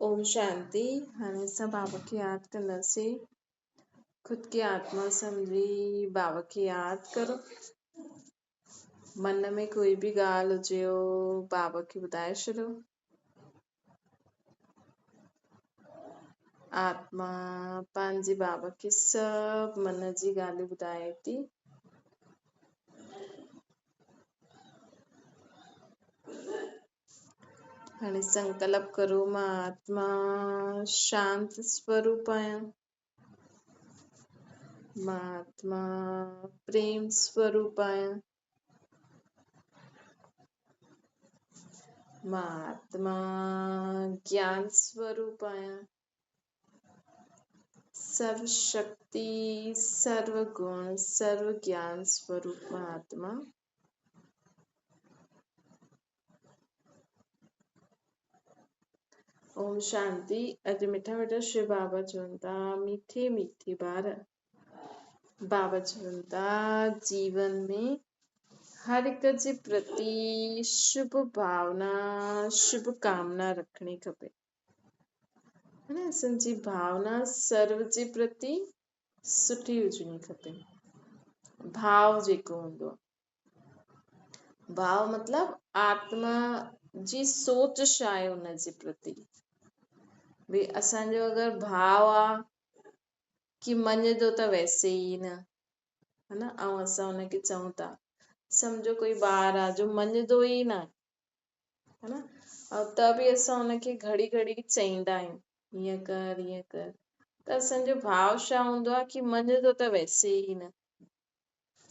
اوم شانتي. هاڻي اسان بابا کي ياد ڪنداسين. خود کي آتما سمجهي بابا کي ياد ڪرو. من ۾ ڪوئي به ڳالهه هجيو بابا کي ٻڌائي ڇڏيو. آتما پنهنجي بابا کي سڀ من جي ڳالهيون ٻڌائي ٿي. هاڻي سنڪلپ ڪرو مان آتما شانت سوروپ آهيان، مان آتما پريم سوروپ آهيان، مان آتما گيان سوروپ آهيان، سرو شڪتي سرو گڻ سرو گيان سوروپ مان آتما. اوم شانتي. اڄ مٺا مٺا شو بابا چون ٿا ميٺي ميٺي ٻار. بابا چون ٿا جيون ۾ هر هڪ جي پرتي شڀ ڀاونا شڀ ڪامنا رکڻي کپي. ها نه، اسان جي ڀاونا سرو جي پرتي سٺي هجڻي کپي. ڀاو جيڪو هوندو آهي، ڀاو مطلب آتما جي سوچ ڇا آهي ان جي پرتي. ڀئي اسان جو اگر ڀاو آ ڪي مڃندو ته ويسي ئي نه، ها نه، ۽ اسان ان کي چئون ٿا سمجهو ڪوئي ٻار آ جو مڃندو ئي نه آهي، ها نه، ۽ ته به اسان ان کي گهڙي گهڙي چئيندا آهيون هيئن ڪر هيئن ڪر، ته اسان جو ڀاو ڇا هوندو آ ڪي مڃندو ته ويسي ئي نه،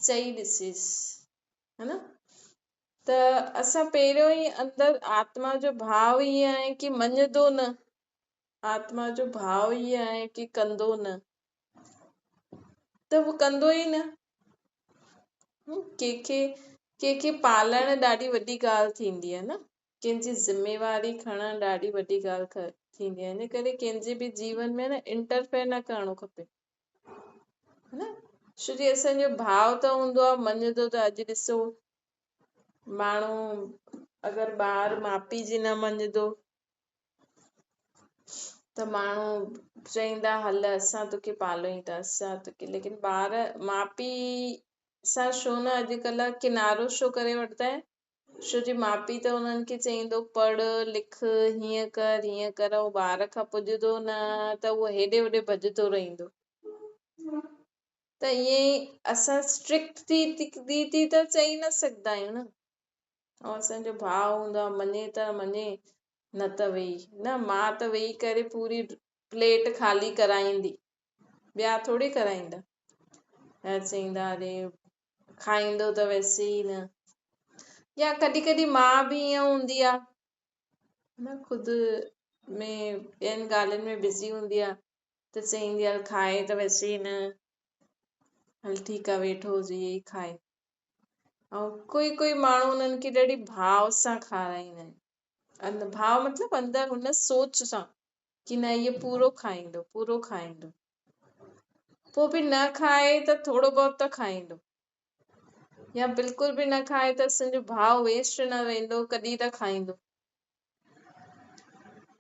چئي ڏسيس، ها نه. ته اسان پهريون ئي اندر آتما جو ڀاو ائين آهي ڪي مڃندو نه، آتما جو ڀاو ائين آهي ڪي ڪندو نه، ته اهو ڪندو ئي نه. ڪنهن کي پالڻ ڏاڍي وڏي ڳالهه ٿيندي آهي نه، ڪنهن جي ذميواري کڻڻ ڏاڍي وڏي ڳالهه ٿيندي آهي. ان ڪري ڪنهن جي به جيون ۾ نه انٽرفيئر نه ڪرڻو کپي، ها نه. ڇو جي اسان جو ڀاو ته هوندو آهي مڃندو ته اڄ ڏسو ماڻهو اگر ٻار ماءُ پيءُ جي نه مڃندو ته ماڻهو چئيندا هل اسان توکي پاليون ٿا، اسان توکي، ليڪن ٻار ماءُ پيءُ سان ڇو نه اڄڪلهه ڪنارو ڇو ڪري وٺندا آهن؟ ڇو جي ماءُ پيءُ ته انهن کي چئيندو پڙهه لک هيئن ڪر هيئن ڪر، ۽ ٻار کان پڄندو نه ته اهو هيڏي هوڏي ڀڄندو رهندو. ته ائين ئي اسان اسٽرڪٽ ٿي ٿي ته چئي نه سگهندا آهيون نه. ۽ اسان جو ڀاءُ هوندو آهي مڃي ته مڃي نه ته ويهي نه، مان ته ويهي ڪري پوري پليٽ خالي ڪرائيندي، ٻيا ٿوري ڪرائيندا. ۽ چئيندا اري کائيندو ته ويسي ئي نه. يا ڪڏهن ڪڏهن ماءُ به ائين هوندي آهي نه، خود ۾ ٻين ڳالهين ۾ بزي هوندي آهي ته چئيندي آهي کائي ته ويسي ئي نه، هل ٺيڪ آهي ويٺو هجي اهي ئي کائي. ۽ ڪوئي ڪوئي ماڻهو انهن کي ڏاڍي ڀاو سان کارائيندا آهن. ڀاو مطلب اندر هن سوچ سان ڪي نه اهو پورو کائيندو، پورو کائيندو، پوءِ به نه کائي ته ٿورو بهت ته کائيندو، يا بلڪل به نه کائي ته اسان جو ڀاو ويسٽ نه ويندو، ڪڏهن ته کائيندو.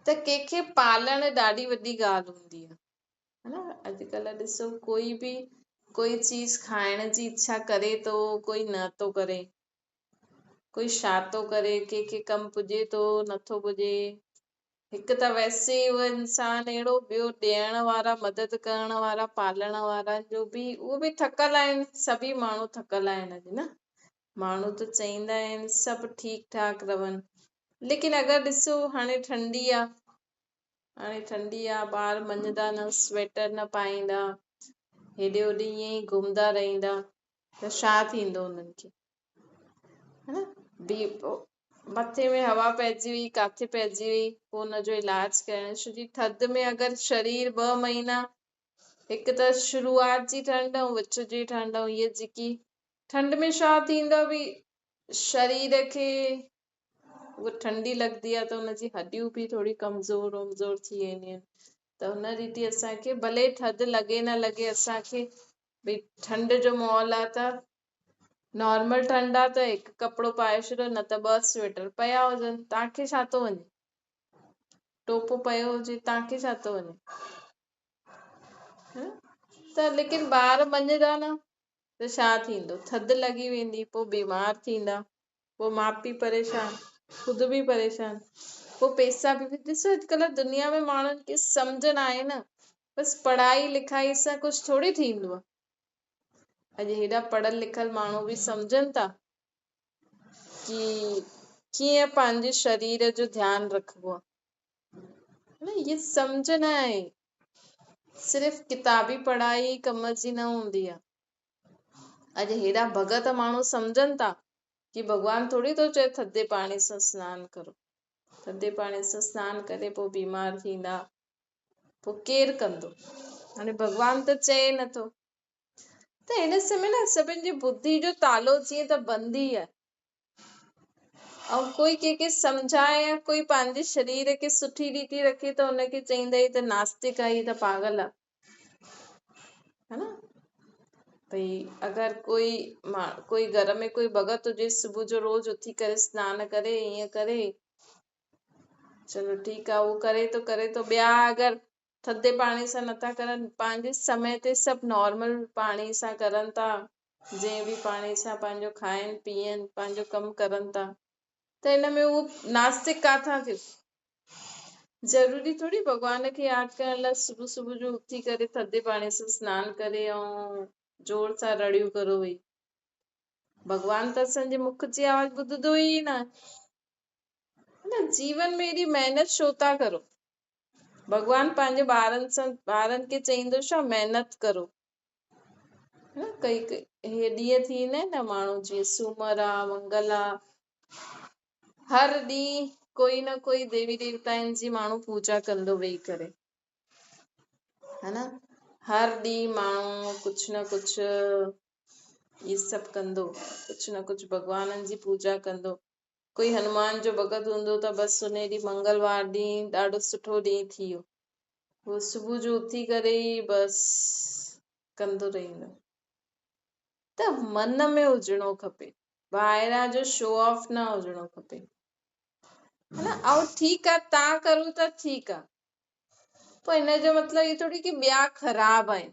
ته ڪنهن کي پالڻ ڏاڍي وڏي ڳالهه هوندي آهي، ها نه. اڄڪلهه ڏسو ڪوئي به ڪوئي چيز کائڻ جي اڇا ڪري ٿو، ڪوئي نه ٿو ڪري، ڪوئي ڇا ٿو ڪري، ڪنهن کي ڪم پڄي ٿو نٿو پڄي. هڪ ته ويسي ئي اهو انسان اهڙو، ٻيو ڏيڻ وارا، مدد ڪرڻ وارا، پالڻ وارا جو به اهو به ٿڪل آهن. سڀئي ماڻهو ٿڪل آهن اڄ نه. ماڻهو ته چئيندا آهن سڀ ٺيڪ ٺاڪ رهن، ليڪن اگر ڏسو هاڻي ٺنڊي آ، هاڻي ٺنڊي آ، ٻار مڃندا نه، سوئيٽر نه پائيندا، هيڏي هوڏي ائين ئي گهمندا رهندا، ته ڇا ٿيندو انهن کي، ها نه. بي مٿي ۾ هوا پئجي وئي، ڪاٿي پئجي وئي، پوءِ ان جو علاج ڪرڻ. ڇو جي ٿڌ ۾ اگر شرير 2 مهينا، هڪ ته شروعات جي ٺنڊ ۽ وچ جي ٺنڊ، ۽ هيءَ جيڪي ٺنڊ ۾ ڇا ٿيندو آهي ڀئي شرير کي اها ٺنڊي لڳندي آهي ته ان جي هڏيون به ٿوري ڪمزور ومزور ٿي وينديون آهن. ته هن ريتي اسان کي ڀلي ٿڌ لڳي نه لڳي، اسان کي ڀئي ٺنڊ جو ماحول آهي ته نارمل ٺنڊ آهي ته هڪ ڪپڙو پائي ڇڏيو، نه ته 2 سوئيٽر پيا هجن، توهان کي ڇا ٿو وڃي. ٽوپو پيو هجي توهان کي ڇا ٿو وڃي؟ ته ليڪن ٻار مڃندا نه ته ڇا ٿيندو؟ ٿڌ لڳي ويندي، پوء بيمار ٿيندا، پوء ماء پيء پريشان، خود به پريشان، پوء پئسا به. ڏسو اڄڪلهه دنيا ۾ ماڻهن کي سمجهه نه آهي نه، بس پڙهائي لکائي سان ڪجهه ٿوري ٿيندو آهي. اڄ هيڏا پڙهيل لکيل ماڻهو به سمجهن ٿا ڪي ڪيئن پنهنجي شرير جو ڌيان رکبو آهي. نه هي سمجهه نه آهي. صرف ڪتابي پڙهائي ئي ڪم جي نه هوندي آهي. اڄ هيڏا ڀڳت ماڻهو سمجهن ٿا ڪي ڀڳوان ٿوري ٿو چئي ٿڌي پاڻي سان سنان ڪرو. ٿڌي پاڻي سان سنان ڪري پوء بيمار ٿيندا، پوء ڪير ڪندو؟ هاڻي ڀڳوان ته چئي نٿو. ته هن سمي نه سڀن جي ٻڌي جو تالو جيئن ته بند ئي آهي. ۽ ڪوئي ڪنهن کي سمجهائي يا ڪوئي پنهنجي شرير کي سٺي ريتي رکي ته ان کي چئيندا هي ته ناستڪ آهي، هي ته پاڳل آهي. ها نه ڀئي اگر ڪوئي ڪوئي گهر ۾ ڪوئي ڀڳت هجي صبح جو روز اٿي ڪري سنان ڪري ائين ڪري چلو ٺيڪ آهي اهو ڪري ٿو ڪري ٿو ٻيا اگر ٿڌي پاڻي سان نٿا ڪرن پنهنجي سمي تي سڀ نارمل پاڻي سان ڪرن ٿا جنهن به پاڻي سان پنهنجو کائن پيئن پنهنجو ڪم ڪرن ٿا ته ان ۾ اهو ناستڪ ڪاٿان ٿيو؟ ضروري ٿوري ڀڳوان کي ياد ڪرڻ لاء صبح صبح جو اٿي ڪري ٿڌي پاڻي سان سنان ڪري ۽ زور سان رڙيون ڪرو ويهي. ڀڳوان ته اسان جي مک جي آواز ٻڌندو ئي نه آهي. نه جيون ۾ ايڏي محنت ڇو ٿا ڪرو؟ ڀڳوان پنهنجي ٻارن سان ٻارن کي چئيندو ڇا محنت ڪرو؟ نه ڪئي هي ڏينهن ٿي ويندا آهن نه ماڻهو جيئن سومر آ منگل آ هر ڏينهن ڪوئي نه ڪوئي ديوي ديوتائن جي ماڻهو پوڄا ڪندو ويهي ڪري ها نه هر ڏينهن ماڻهو ڪجهه نه ڪجهه هي سڀ ڪندو ڪجهه نه ڪجهه ڀڳوانن جي پوڄا ڪندو ڪوئي هنومان جو ڀڳت هوندو ته بس ان ڏينهن منگلوار ڏينهن ڏاڍو سٺو ڏينهن ٿي ويو هو صبح جو اٿي ڪري ئي بس ڪندو رهندو ته من ۾ هجڻو کپي ٻاهران جو شو آف نه هجڻو کپي نه او ٺيڪ آ تان ڪرو ته ٺيڪ آ پوء ان جو مطلب هي ٿوري ڪي ٻيا خراب آهن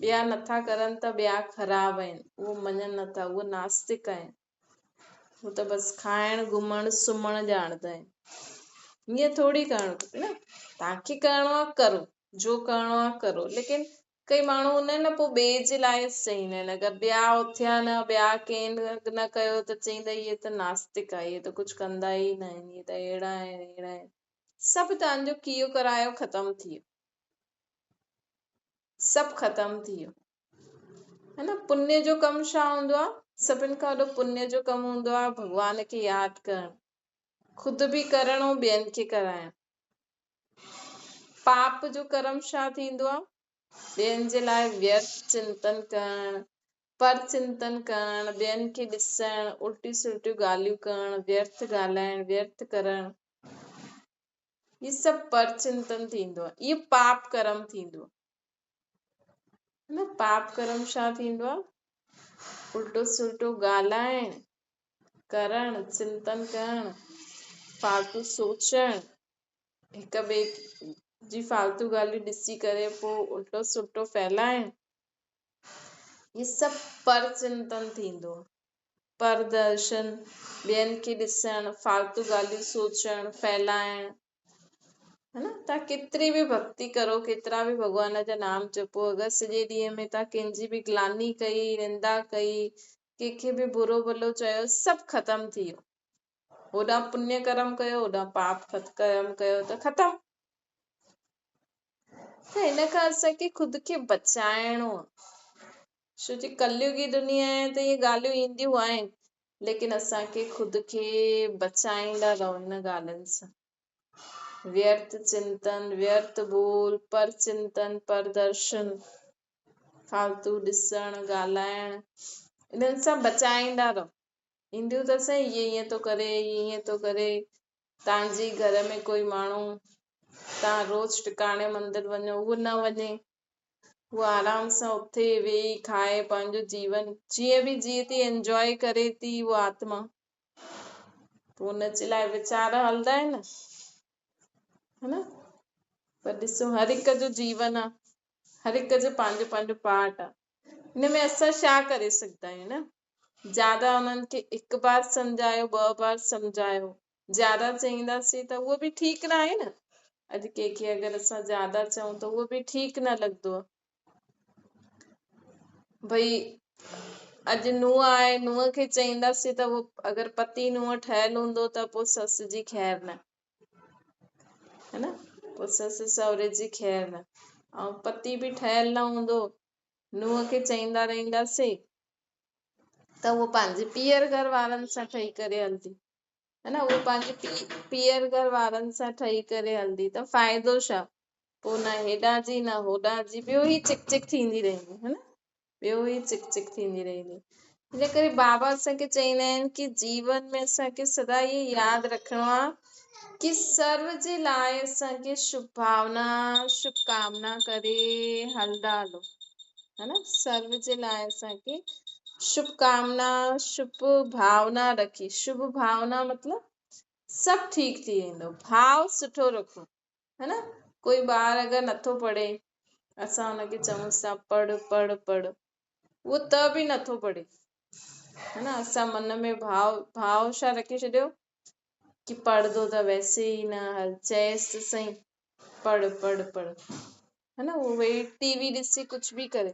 ٻيا نٿا ڪرن ته ٻيا خراب آهن اهو مڃن نٿا اهو ناستڪ آهن هو ته بس کائڻ، گهمڻ، سمهڻ ڄاڻندا آهن. ائين ٿوري ڪرڻ کپي نه. توهان کي ڪرڻو آهي ڪرو، جو ڪرڻو آهي ڪرو. ليڪن ڪئي ماڻهو هوندا آهن نه پوء ٻئي جي لاء چئيندا آهن. اگر ٻيا اٿيا نه، ٻيا ڪنهن نه ڪيو ته چئيندا اهي ته ناستڪ آهي، اهي ته ڪجهه ڪندا ئي نه آهن، اهي ته اهڙا آهن، اهڙا آهن. سڀ توهان جو ڪيو ڪرايو ختم ٿي ويو. سڀ ختم ٿي ويو. ها نه پڃ جو ڪم ڇا هوندو آهي؟ سڀن کان وڏو پڃ جو ڪم هوندو آهي ڀڳوان کي ياد ڪرڻ، خود به ڪرڻ ۽ ٻين کي ڪرائڻ. پاپ جو ڪرم ڇا ٿيندو آهي؟ ٻين جي لاء ويرٿ چنتن ڪرڻ، پر چنتن ڪرڻ، ٻين کي ڏسڻ، الٽيون سلٽيون ڳالهيون ڪرڻ، ويرٿ ڳالهائڻ، ويرٿ ڪرڻ، هي سڀ پر چنتن ٿيندو آهي. اهو پاپ ڪرم ٿيندو آهي. نه پاپ ڪرم ڇا ٿيندو آ؟ الٽو سلٽو ڳالهائڻ، ڪرڻ، چنتن ڪرڻ، فالتو سوچڻ، هڪ ٻئي جي فالتو ڳالهيون ڏسي ڪري پوء الٽو سلٽو ڦهلائڻ، هي سڀ پر چنتن ٿيندو آ. پر درشن، ٻين کي ڏسڻ، فالتو ڳالهيون سوچڻ، ڦهلائڻ، ها نه تان ڪيتري به ڀڳتي ڪرو ڪيترا به ڀڳوان جا نام جپو اگر سڄي ڏينهن ۾ تان ڪنهن جي به گلاني ڪئي نندا ڪئي ڪنهن کي به برو ڀلو چيو سڀ ختم ٿي ويو هوڏانهن پڃ ڪرم ڪيو هوڏانهن پاپ ڪرم ڪيو ته ختم ته هن کان اسان کي خود کي بچائڻو آهي ڇو جي ڪليوگي دنيا آهي ته اهي ڳالهيون اينديون آهن ليڪن اسان کي خود کي بچائيندا رهو هن ڳالهين سان. ويرٿ چنتن، ويرٿ ٻول، پر چنتن، پر درشن، فالتو ڏسڻ، ڳالهائڻ، انهن سان بچائيندا رهو. اينديون ته سهي هي ائين ٿو ڪري، هي ائين ٿو ڪري، توهان جي گهر ۾ ڪوئي ماڻهو، توهان روز ٽڪاڻي مندر وڃو، اهو نه وڃي، هو آرام سان اٿي ويهي کائي پنهنجو جيون جيئن به جيئي ٿي انجواء ڪري ٿي اها آتما پوء ان جي لاء ويچار هلندا آهن ها ها نه؟ پر ڏسو هر هڪ جو جيون آ، هر هڪ جو پنهنجو پنهنجو پارٽ آ. هن ۾ اسان ڇا ڪري سگهندا آهيون نه؟ زياده انهن کي هڪ بار سمجهايو، ٻه بار سمجهايو، زياده چئينداسين ته اهو به ٺيڪ نه آهي نه. اڄ ڪنهن کي اگر اسان زياده چئون ته اهو به ٺيڪ نه لڳندو آهي. ڀئي اڄ نونهن آهي، نونهن کي چئينداسين ته اهو اگر پتي نونهن ٺهيل هوندو ته پوء سس جي خير نه، ها نه؟ پوء سس سهري جي خير نه. ۽ پتي به ٺهيل نه هوندو، نونهن کي چئيندا رهنداسين ته اهو پنهنجي پيئر گهر وارن سان ٺهي ڪري هلندي، ها نه؟ اهو پنهنجي پيئر گهر وارن سان ٺهي ڪري هلندي ته فائدو ڇا؟ پوء نه هيڏانهن جي نه هوڏانهن جي، ٻيو ئي چڪ چڪ ٿيندي رهندي، ها نه؟ ٻيو ئي چڪ چڪ ٿيندي رهندي. ان ڪري بابا اسان کي چئيندا آهن ڪي جيون ۾ اسان کي سدا اهي ياد رکڻو آهي ڪي سرو جي لاء اسان کي شڀ ڀاونا، شڀ ڪامنا ڪري هلندا هلو، ها نه؟ سرو جي لاء اسان کي شڀ ڪامنا، شڀ ڀاونا رکي، شڀ ڀاونا مطلب سڀ ٺيڪ ٿي ويندو، ڀاو سٺو رکو، ها نه؟ ڪوئي ٻار اگر نٿو پڙهي، اسان ان کي چئونس ٿا پڙهه پڙهه پڙهه، اهو ته به نٿو پڙهي، ها نه؟ اسان من ۾ ڀاو ڇا رکي ڇڏيو ڪي پڙهندو ته ويسي ئي نه، هل چئيس ته سهي پڙهه پڙهه پڙهه، ها نه؟ اهو ويهي ٽي وي ڏسي ڪجهه به ڪري،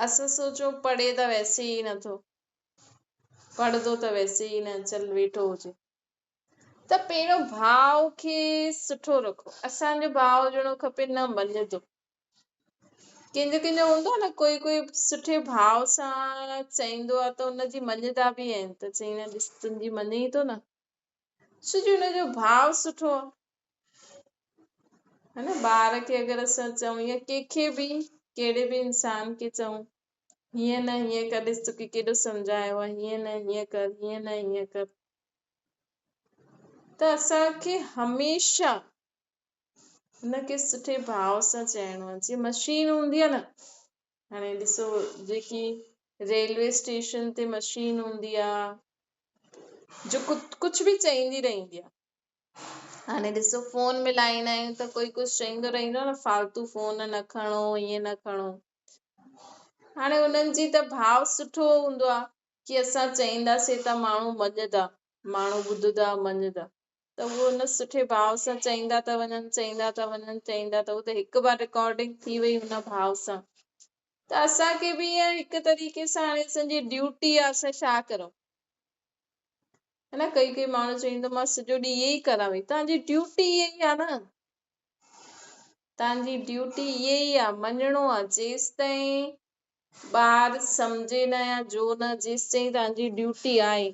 اسان سوچون پڙهي ته ويسي ئي نٿو، پڙهندو ته ويسي ئي نه، چل ويٺو هجي. ته پهريون ڀاء کي سٺو رکو. اسان جو ڀاء هجڻو کپي نه مڃندو. ڪنهن جو ڪنهن جو هوندو آهي نه، ڪوئي ڪوئي سٺي ڀاء سان چئيندو آهي ته ان جي مڃتا به آهن، ته چئيندا آهن ڏس تنهنجي مڃي ئي ٿو نه، ڇو جو ان جو ڀاء سٺو آهي، ها نه؟ ٻار کي اگر اسان چئون يا ڪنهن کي به، ڪهڙي به انسان کي چئون هيئن نه هيئن ڪر، ڏس توکي ڪيڏو سمجهايو آهي، هيئن نه هيئن ڪر، هيئن نه هيئن ڪر، ته اسان کي هميشه هن کي سٺي ڀاو سان چئڻو آهي. جيئن مشين هوندي آهي نه، هاڻي ڏسو جيڪي ريلوي اسٽيشن تي مشين هوندي آهي جو ڪجهه به چئيندي رهندي آهي. هاڻي ڏسو فون ملائيندا آهيون ته ڪوئي ڪجهه چئيندو رهندو آهي نه، فالتو فون نه کڻو، ائين نه کڻو. هاڻي انهن جي ته ڀاو سٺو هوندو آهي ڪي اسان چئينداسين ته ماڻهو مڃندا، ماڻهو ٻڌندا، مڃندا، ته اهو ان سٺي ڀاو سان چئيندا ٿا وڃن، چئيندا ٿا وڃن، چئيندا ٿا، اهو ته هڪ بار رڪارڊنگ ٿي وئي ان ڀاو سان. ته اسان کي به ائين هڪ طريقي سان هاڻي اسان جي ڊيوٽي آهي، اسان ڇا ڪرون، ها نه؟ ڪئي ڪئي ماڻهو چئيندو مان سڄو ڏينهن ائين ئي ڪران وئي، توهان جي ڊيوٽي ائين ئي آهي نه، توهان جي ڊيوٽي ائين ئي آهي، مڃڻو آهي، جيستائين ٻار سمجهي نه يا جو نه، جيستائين توهان جي ڊيوٽي آهي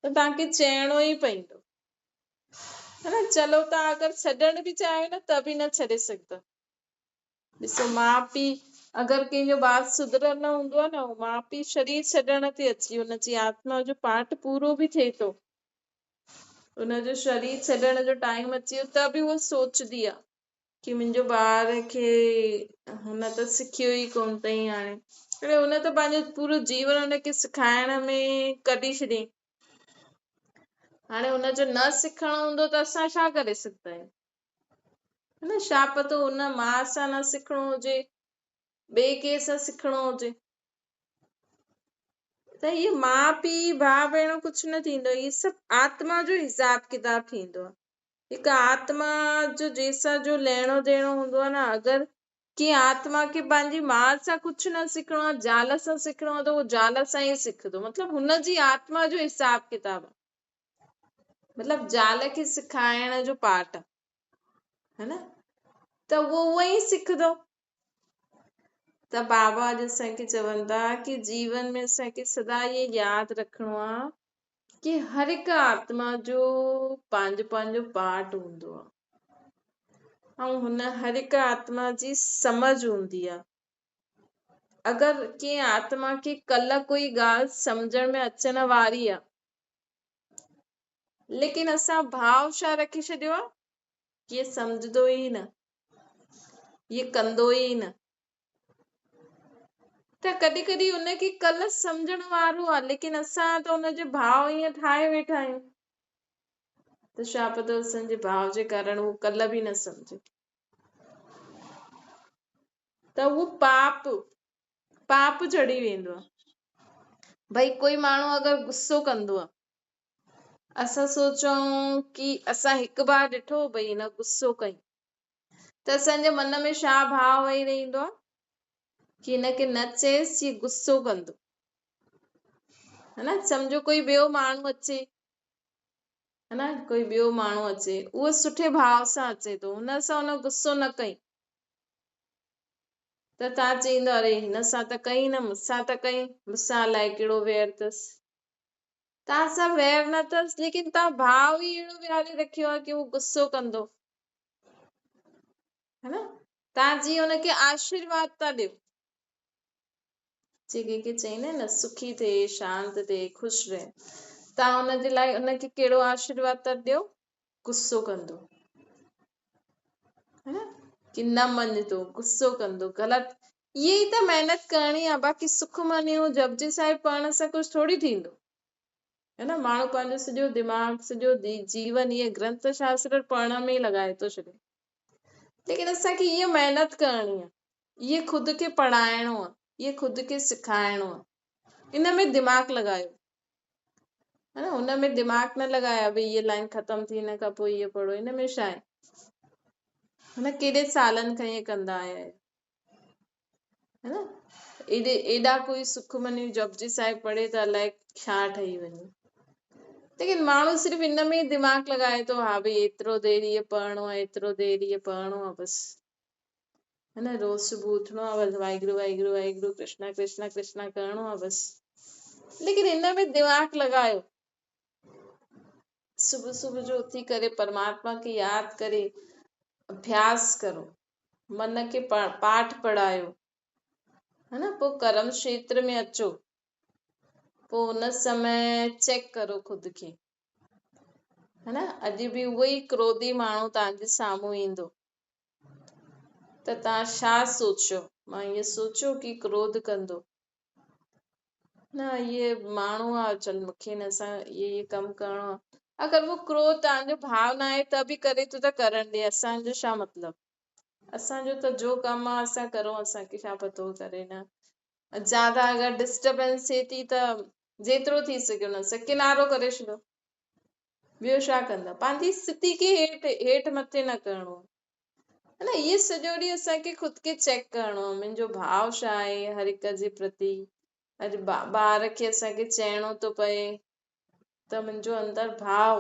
ته توهان کي چئڻو ئي پوندو، ها نه؟ چلو توهان اگر ڇڏڻ به چاهيو نه ته به نه ڇڏي سگهندا. ڏسو ماء پيء اگر ڪنهن جو ٻار سڌريل نه هوندو آهي نه، ماء پيء شرير ڇڏڻ تي اچي ان جي آتما جو پارٽ پورو به ٿئي ٿو، ان جو شرير ڇڏڻ جو ٽائيم اچي ويو ته به اهو سوچندي آهي ڪي منهنجو ٻار کي هن ته سکيو ئي ڪونه اٿئي، هاڻي اڙي هن ته پنهنجو پورو جيون هن کي سکائڻ ۾ ڪڍي ڇڏيائين، هاڻي هن جو نه سکڻ هوندو ته اسان ڇا ڪري سگهندا آهيون، ها نه؟ ڇا پتو هن ماء سان نه سکڻو هجي، ٻئي ڪنهن سان سکڻو هجي. ته هي ماء پيء ڀاء ڀيڻ ڪجهه نه ٿيندو، هي سڀ آتما جو حساب ڪتاب ٿيندو آهي. هڪ آتما جو جنهن سان جو ليڻو ديڻو هوندو آهي نه، اگر ڪنهن آتما کي پنهنجي ماء سان ڪجهه نه سکڻو آهي، زال سان سکڻو آهي ته اهو زال سان ئي سکندو، مطلب هن جي آتما جو حساب ڪتاب آهي، مطلب زال کي سکائڻ جو پارٽ آهي، ها نه؟ ته اهو اونئن ئي سکندو. ته بابا اڄ اسان کي چون ٿا ڪي جيون ۾ اسان کي سدا اهي ياد رکڻو آهي ڪي هر هڪ آتما جو پنهنجو پنهنجو پارٽ هوندو آهي ۽ هن هر هڪ آتما جي سمجھ هوندي آهي. اگر ڪنهن آتما کي ڪلهه ڪوئي ڳالهه سمجھڻ ۾ اچڻ واري آهي، ليڪن اسان ڀاو ڇا رکي ڇڏيو آهي ڪي هي سمجھندو ئي نه، هي ڪندو ئي نه، ته ڪڏهن ڪڏهن ان کي ڪلهه سمجهڻ وارو آ، ليڪن اسان ته ان جو ڀاء ائين ٺاهي ويٺا آهيون. ته ڇا پتو اسان جي ڀاء جي ڪارڻ اهو ڪلهه به نه سمجهي ته اهو پاپ پاپ چڙهي ويندو آهي. ڀئي ڪوئي ماڻهو اگر غصو ڪندو آهي، اسان سوچون ڪي اسان هڪ بار ڏٺو ڀئي هن غصو ڪئي ته اسان جي من ۾ ڇا ڀاء ويهي رهندو آهي ڪي هن کي نه چئيس هي غصو ڪندو ها نه. سمجهو ڪوئي ٻيو ماڻهو اچي ها نه، ڪوئي ٻيو ماڻهو اچي اهو سٺي ڀاء سان اچي ٿو، هن سان هن غصو نه ڪئي ته توهان چئيندو اري هن سان ته ڪئي نه، مون سان ته ڪئي، مون سان الائي ڪهڙو وير اٿس. توهان سان وير نه اٿس ليڪن توهان ڀاء ئي اهڙو ويهاري رکيو آهي ڪي هو غصو ڪندو ها نه. توهان جيئن هن کي آشيرواد ٿا ڏيو، جي ڪنهن کي چئيندا آهن نه سکي ٿئي، شانت ٿئي، خوش رهي، توهان ان جي لاء ان کي ڪهڙو آشيرواد ٿا ڏيو؟ غصو ڪندو ها نه، ڪي نه مڃندو، غصو ڪندو، غلط. اهي ئي ته محنت ڪرڻي آهي، باقي سک مڃيو جپجي صاحب پڙهڻ سان ڪجهه ٿوري ٿيندو ها نه. ماڻهو پنهنجو سڄو دماغ سڄو جيون اهي گرنٿ شاستر پڙهڻ ۾ ئي لڳائي ٿو ڇڏي، ليڪن اسان کي اها محنت ڪرڻي آهي، اهي خود کي پڙهائڻو آهي، اهي خود کي سکائڻو آهي، ان ۾ دماغ لڳايو ها نه. ان ۾ دماغ نه لڳايو ڀئي هيء لائن ختم ٿي ان کان پوء هيء پڙهو، ان ۾ ڇا آهي ها نه. ڪيڏي سالن کان ائين ڪندا آيا آهيو ها نه. ايڏي ايڏا ڪوئي سک مني جپجي صاحب پڙهي ته الائي ڇا ٺهي وڃي، ليڪن ماڻهو صرف ان ۾ ئي دماغ لڳائي ٿو ها ڀئي ايترو دير هيء پڙهڻو آهي، ايترو دير هيء پڙهڻو آهي بس ها نه. روز صبح اٿڻو آهي بس واهگرو واهگرو واهگرو ڪرشنا ڪرشنا ڪرشنا ڪرڻو آهي بس، ليڪن ان ۾ دماغ لڳايو. صبح صبح جو اٿي ڪري پرماتما کي ياد ڪري اڀياس ڪرو، من کي پاٺ پڙهايو ها نه. پوء ڪرم کيتر ۾ اچو، پوء ان سمي چيڪ ڪرو خود کي ها نه. اڄ به اهو ئي ڪروڌي ماڻهو توهان جي سامهون ايندو ته توهان ڇا سوچيو؟ مان ائين سوچيو ڪي ڪروڌ ڪندو نه، اهي ماڻهو آ چل مونکي هن سان اهي اهي ڪم ڪرڻو آ. اگر اهو ڪروڌ توهان جو ڀاء نه آهي ته به ڪري ٿو ته ڪرڻ ڏي، اسان جو ڇا مطلب؟ اسان جو ته جو ڪم آ اسان ڪرون، اسان کي ڇا پتو ڪري نه. زياده اگر ڊسٽربنس ٿئي ٿي ته جيترو ٿي سگهي ان سان ڪنارو ڪري ڇڏو، ٻيو ڇا ڪندا؟ پنهنجي اسٿتي کي هيٺ هيٺ مٿي نه ڪرڻو آهي نه. اهي سڄو ڏينهن اسان کي خود کي چيڪ ڪرڻو آهي، منهنجو ڀاء ڇا آهي هر هڪ جي پرتي. اڄ ٻار کي اسان کي چئڻو ٿو پئي ته منهنجو اندر ڀاء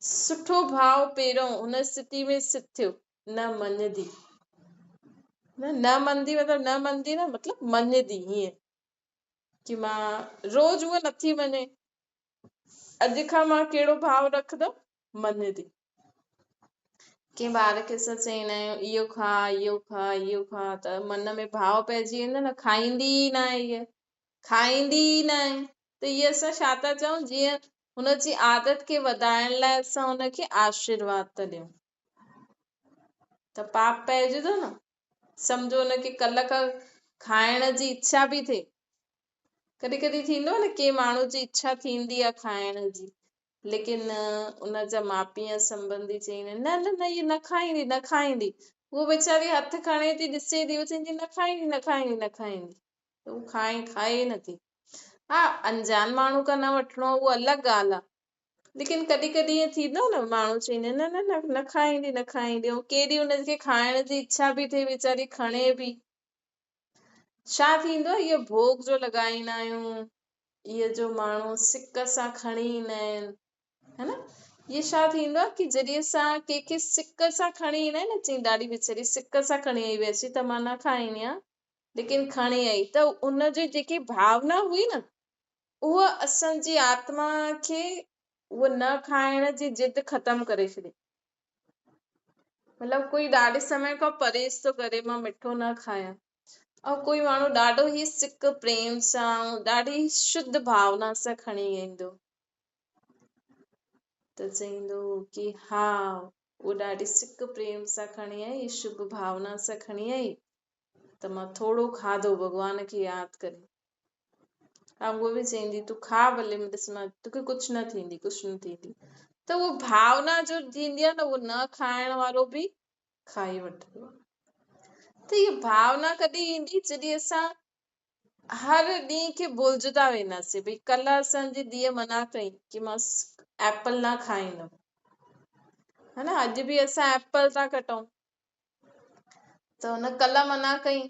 سٺو ڀاء پهريون هن اسٿتي ۾ اسٿت ٿيو، نه مڃندي نه، نه مڃندي مطلب نه مڃندي نه مطلب مڃندي هيئن ڪي مان روز هوء نٿي مڃي، اڄ کان مان ڪهڙو ڀاء رکندم؟ مڃندي. ڪنهن ٻار کي اسان چئيندا آهيون اهو کاء اهو کاء اهو کاء ته من ۾ ڀاء پئجي ويندو نه، کائيندي ئي ناهي هيء، کائيندي ئي ناهي، ته هيء اسان ڇا ٿا چئون؟ جيئن هن جي عادت کي وڌائڻ لاء اسان هن کي آشيرواد ٿا ڏيون ته پاپ پئجي ٿو نه. سمجهو هن کي ڪلهه کان کائڻ جي اڇا به ٿئي، ڪڏهن ڪڏهن ٿيندو آهي نه ڪنهن ماڻهو جي اڇا ٿيندي آهي کائڻ جي، ليڪن ان جا ماء پيء يا سنٻنڌي چئيندا آهن نه نه نه هيء نه کائيندي نه کائيندي، هوء ويچاري هٿ کڻي ٿي ڏسي ٿي، هوء چوندي نه کائيندي نه کائيندي نه کائيندي، ته هو کائي کائي نه ٿي. ها انجان ماڻهو کان نه وٺڻو آهي اهو الڳ ڳالهه آهي، ليڪن ڪڏهن ڪڏهن ائين ٿيندو آهي نه ماڻهو چئيندا آهن نه نه نه نه کائيندي نه کائيندي، ۽ ڪيڏي ان کي کائڻ جي اڇا به ٿئي ويچاري کڻي به. ڇا ٿيندو آهي اهو ڀوڳ جو لڳائيندا آهيون، اهي جو ماڻهو سڪ سان کڻي ايندا آهن ها نه، اهي ڇا ٿيندو آهي ڪي جڏهن اسان ڪنهن کي سڪ سان کڻي ايندا آهن نه چئي ڏاڍي ويچاري سڪ سان کڻي آئي ويسي ته مان نه کائيندي آهيان ليڪن کڻي آئي ته ان جي جيڪي ڀاونا هئي نه اها اسان جي آتما کي اهو نه کائڻ جي ضد ختم ڪري ڇڏي. مطلب ڪوئي ڏاڍي سمي کان پرهيز ٿو ڪري مان مٺو نه کايان ۽ ڪوئي ماڻهو ڏاڍو ئي سڪ پريم سان ۽ ڏاڍي شڌ ڀاونا سان کڻي ايندو ته چئيندو هو ڪي ها اهو ڏاڍي سڪ پريم سان کڻي آئي، شڀ ڀاونا سان کڻي آئي ته مان ٿورو کاڌو ڀڳوان کي ياد ڪري. ها اهو به چئيندي تون کاء ڀلي ڏس مان توکي ڪجهه نه ٿيندي ڪجهه نه ٿيندي. ته اهو ڀاونا جو ٿيندي آهي نه، اهو نه کائڻ وارو به کائي وٺندو آهي. ته هيء ڀاونا ڪڏهن ايندي؟ جڏهن اسان هر ڏينهن کي ڀلجندا وينداسين. ڀئي ڪلهه اسان جي ڌيء منع ڪئي ڪي مان ايپل نه کائيندم، ها نه، اڄ به اسان ايپل ٿا ڪٽون، ته هن ڪلهه منع ڪئي،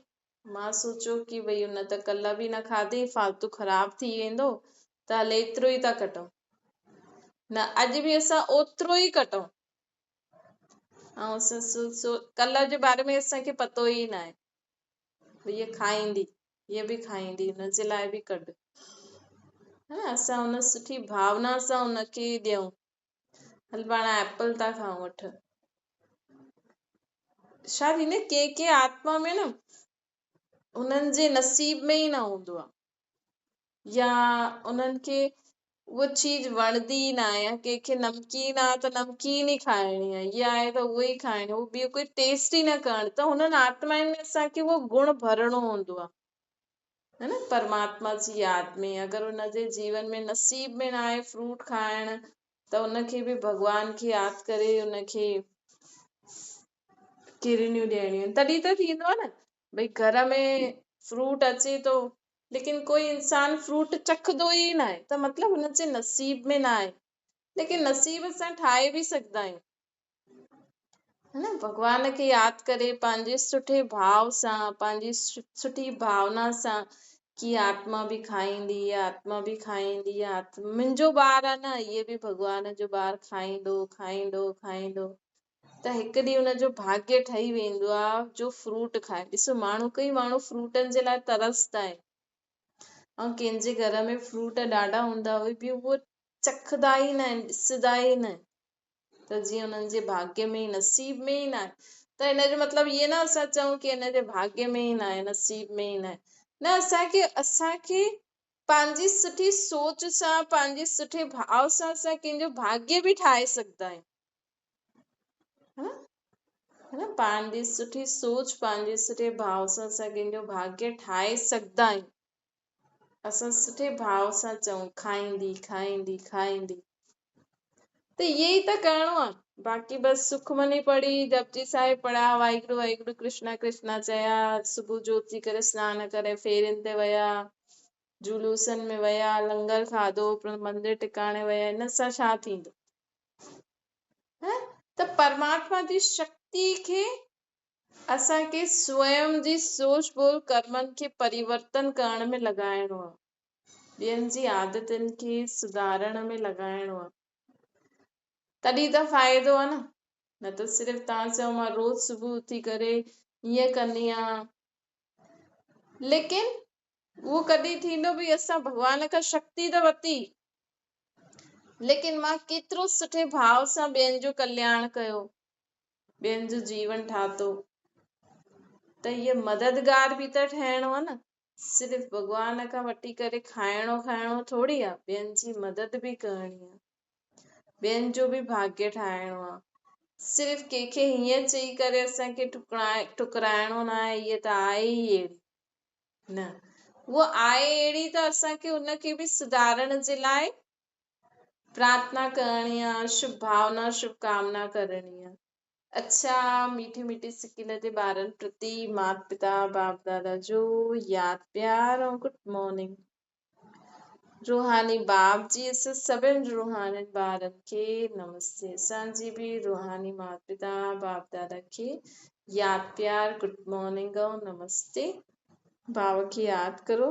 مان سوچيو ڪي ڀئي هن ته ڪلهه به نه کاڌي، فالتو خراب ٿي ويندو، ته هل ايترو ئي ٿا ڪٽون، نه اڄ به اسان اوترو ئي ڪٽون. ۽ اسان ڪلهه جي باري ۾ اسان کي پتو ئي نه آهي، ڀئي هيء کائيندي، هيء به کائيندي، هن جي لاء به ڪڍ، ها نه. اسان هن سٺي ڀاونا سان هن کي ڏيون، هل پاڻ ايپل ٿا کائون، وٺ. ڇا ٿيندي، ڪنهن ڪنهن آتما ۾ نه انهن جي نصيب ۾ ئي نه هوندو آهي، يا انهن کي اها چيز وڻندي ئي نه آهي، يا ڪنهن کي نمڪين آهي ته نمڪين ئي کائڻي آهي، اها آهي ته اها ئي کائڻي، اهو ٻيو ڪوئي ٽيسٽ ئي نه ڪرڻ. ته هنن آتمائن ۾ اسان کي اهو گڻ ڀرڻو هوندو آهي، ها نه، پرماتما جي ياد ۾. اگر ان جي جيون ۾ نصيب ۾ نه آهي فروٽ کائڻ، ته ان کي به ڀڳوان کي ياد ڪري ان کي ڪرنيون ڏيڻيون آهن. تڏهن ته ٿيندو آهي نه ڀئي گهر ۾ فروٽ اچي ٿو، ليڪن ڪوئي انسان فروٽ چکندو ئي نه آهي، ته مطلب هن جي نصيب ۾ نه آهي. ليڪن نصيب اسان ٺاهي به سگهندا آهيون، ها نه. ڀڳوان کي ياد ڪري پنهنجي سٺي ڀاو سان، پنهنجي سٺي ڀاونا سان ڪي آتما به کائيندي، آتما به کائيندي، آتما منهنجو ٻار آهي نه، اهي به ڀڳوان جو ٻار کائيندو، کائيندو، کائيندو، ته هڪ ڏينهن ان جو ڀاڳيه ٺهي ويندو آهي جو فروٽ کائي. ڏسو ماڻهو، ڪئي ماڻهو فروٽن جي لاءِ ترسندا آهن، ۽ ڪنهن جي گهر ۾ فروٽ ڏاڍا هوندا، اهي به اهو چکندا ئي نه آهن، ڏسندا ئي نه آهن، ته جيئن انهن جي ڀاڳيه ۾ ئي، نصيب ۾ ئي نه آهي. ته ان جو مطلب اهي نه اسان چئون ڪي ان جي ڀاڳيه ۾ ئي نه آهي، نصيب ۾ ئي نه آهي، نه، اسان کي پنهنجي سٺي سوچ سان، پنهنجي سٺي ڀاو سان اسان ڪنهن جو ڀاڳيه به ٺاهي سگهندا آهيون، ها نه. پنهنجي سٺي سوچ، پنهنجي سٺي ڀاو سان اسان ڪنهن جو ڀاڳيه ٺاهي سگهندا آهيون. اسان سٺي ڀاو سان چئون کائيندي، کائيندي، کائيندي، ته اهي ئي ته ڪرڻو آهي. باقي بس سکمني پڙهي، جپجي صاحب پڙهيا، واهگرو واهگرو ڪرشنا ڪرشنا چيا، صبح جو اٿي ڪري سنان ڪري ڦيرين تي ويا، جلوسن ۾ ويا، لنگر کاڌو، مندر ٽڪاڻي ويا، ان سان ڇا ٿيندو؟ ها، ته پرماتما جي شڪتي کي اسان کي سويم جي سوچ ٻول ڪرمن کي پريورتن ڪرڻ ۾ لڳائڻو آهي، ٻين جي عادتن کي سڌارڻ ۾ لڳائڻو آهي، تڏهن ته فائدو آهي نه. نه ته صرف توهان چئو مان روز صبح اٿي ڪري ائين ڪندي آهيان، ليڪن اهو ڪڏهن ٿيندو؟ ڀئي اسان ڀڳوان کان شڪتي ته ورتي، ليڪن مان ڪيترو سٺي ڀاو سان ٻين جو ڪلياڻ ڪيو، ٻين جو جيون ٺاتو، ته هيء مددگار به ته ٺهڻو آهي نه. صرف ڀڳوان کان وٺي ڪري کائڻو کائڻو ٿوري آهي، ٻين جي مدد به ڪرڻي آهي، ٻين جو به ڀاڳيه ٺاهڻو آهي. صرف ڪنهن کي هيئن چئي ڪري اسان کي ٺڪرائڻو نه آهي، هيء ته آهي ئي اهڙي، نه، هوء آهي اهڙي ته اسان کي ان کي به سڌارڻ جي لاءِ پرارٿنا ڪرڻي آهي، شڀ ڀاونا شڀ ڪامنا ڪرڻي آهي. اڇا، ميٺي ميٺي سڪيل جي ٻارن پرتي مات پتا باپ دادا جو ياد پيار ۽ گڊ مارننگ. روحاني باپ جي اسان سڀن روحانين ٻارن کي نمستي. اسان جي به روحاني مات پتا باپ دادا کي ياد پيار، گڊ مارننگ ۽ نمستي. ڀاء کي ياد ڪرو.